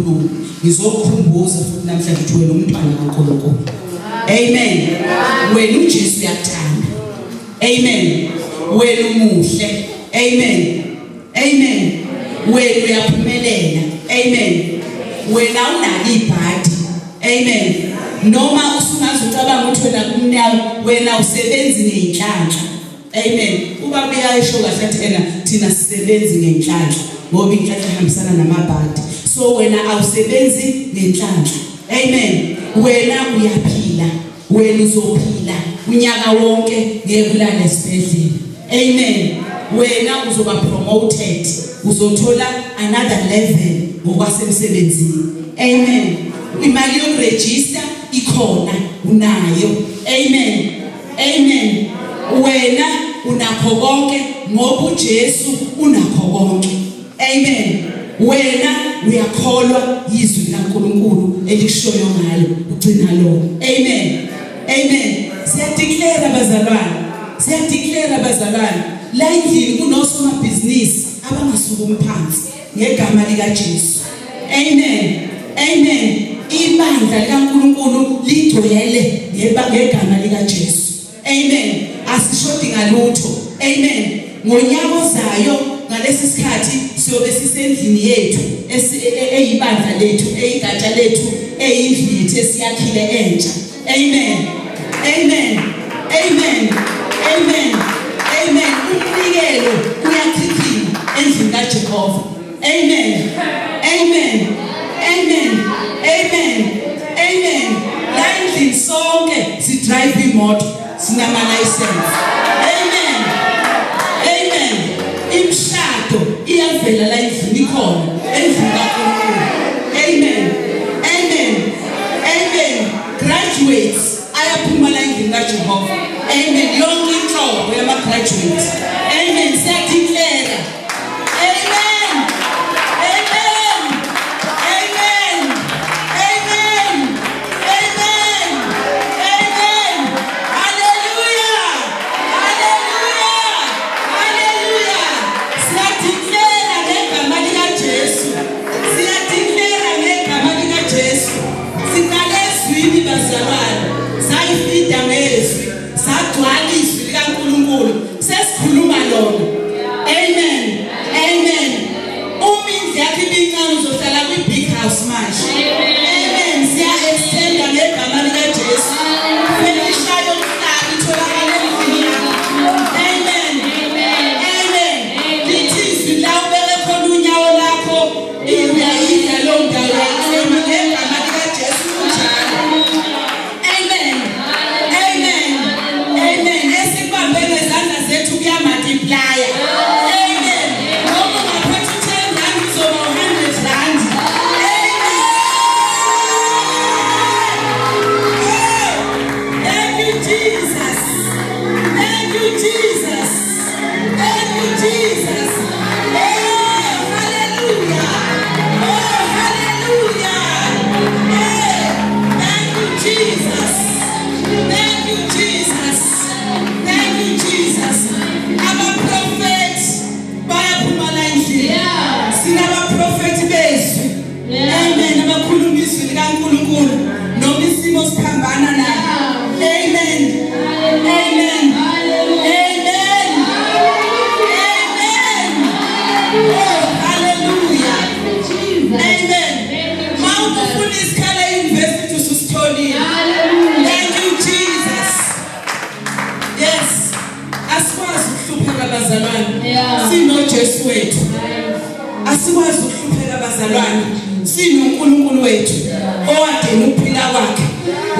ngizokhuluma, ngizokukhumbuza futhi namhlanje ukuthi wena umntwana kaNkulunkulu. Amen. Wena uJesu uyakuthanda. Amen. Wena umuhle. Amen. Amen. Wena uyaphumelela. Amen. Wena unalo ibhadi. Amen. Noma usungaze ucabanga ukuthi wena kumnyama, wena usebenzi ngenhlanhla. Amen. Ubaba uyayisho kahle athi ena thina sisebenzi ngenhlanhla ngoba inhlanhla ihambisana namabhadi. So wena awusebenzi ngenhlanhla. Amen. Wena uyaphila. Wena uzophila unyaka wonke ngeke ulale esibhedlela. Amen. Wena uzoba promoted. Uzothola another level ngokwasemsebenzini. Amen. Imali yokuregister ikhona unayo. Amen. Amen. Wena unakho konke ngoba uJesu unakho konke. Amen. Wena uyakholwa yizwi likaNkulunkulu elikushoyo ngalo ugcina lo. Amen. Amen. Siyadeclare bazalwane. Siyadeclare bazalwane. La endlini kunosomabhizinisi abangasukumi phansi ngegama likaJesu. Amen. Amen. Ibandla likaNkulunkulu ligcwele ngegama likaJesu. Amen. Asishodi ngalutho. Amen. Ngonyaka ozayo ngalesi sikhathi siyobe sisendlini yethu eyibandla lethu, eyigatsha lethu, eyindlu yethu esiyakhile entsha. Amen. Amen. Amen. Amen. Amen. Umnikelo uyachichima endlini kaJehova. Amen. Amen. Amen. Amen. Amen. La endlini sonke si drive imoto, sinama license. Amen. Amen. Imishado iyavela la endlini ikhona, endlini kaNkulunkulu. Amen. Amen. Amen. Graduates ayaphuma la endlini kaJehova. Amen. Yonke inhlobo yama graduates. Amen. Siyadeclare. Amen. Amen. Amen. Amen. Amen. Amen. Hallelujah. Hallelujah. Hallelujah. Siyadeclare ngegama likaJesu. Siyadeclare ngegama likaJesu. Siqale ezwini bazalwane. Sayifida ngezwi. Sagcwala izwi likaNkulunkulu. Sesikhuluma lona. Amen. Amen. Uma indlu yakho ibincane uzohlala kwi-big house manje. Amen. Siya extenda ngegama likaJesu. Furniture yomhlaba itholakala endlini yakho. Amen. Amen. Lithi izwi la ubeke khona unyawo lakho uyayidla leyo ndawo yaklema ngegama likaJesu kunjalo. Amen. Amen. Amen. Esikubambe ngezandla zethu kuyamultiplya. Amen. Noma ungaphethe u-10 rand uzoba u-100 rand. Amen. Thank you, Jesus. Thank you, Jesus. Thank you, Jesus. Oh, hallelujah. Oh, hallelujah. Hey, thank you, Jesus. Thank you, Jesus. Thank you, Jesus. Abaprofeti bayaphuma la endlini. Sinabaprofeti bezwi. Amen. Abakhuluma izwi likaNkulunkulu noma isimo siphambana nalo. Amen. Amen. Amen. Amen. Oh, hallelujah. Amen. Mawufuna isikhala e-university ususitholile. Thank you, Jesus. Yes. Asikwazi ukuhlupheka bazalwane. SinoJesu wethu. Asikwazi ukuhlupheka bazalwane. SinoNkulunkulu wethu owadela ukuphila kwakhe.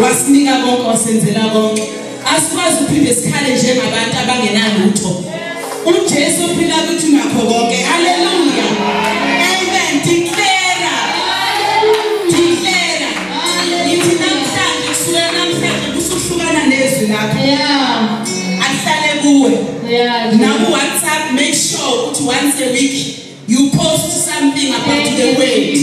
Wasinika konke, wasenzela konke. Asikwazi ukuphinde sikhale njengabantu abangenalutho. uJesu uphila kuthi nakho konke. Hallelujah. Amen. Declare. Declare. Ngithi namhlanje kusukela namhlanje kusuhlukana nezwi lakho. Ahlale kuwe. Naku WhatsApp, make sure ukuthi once a week you post something about the word.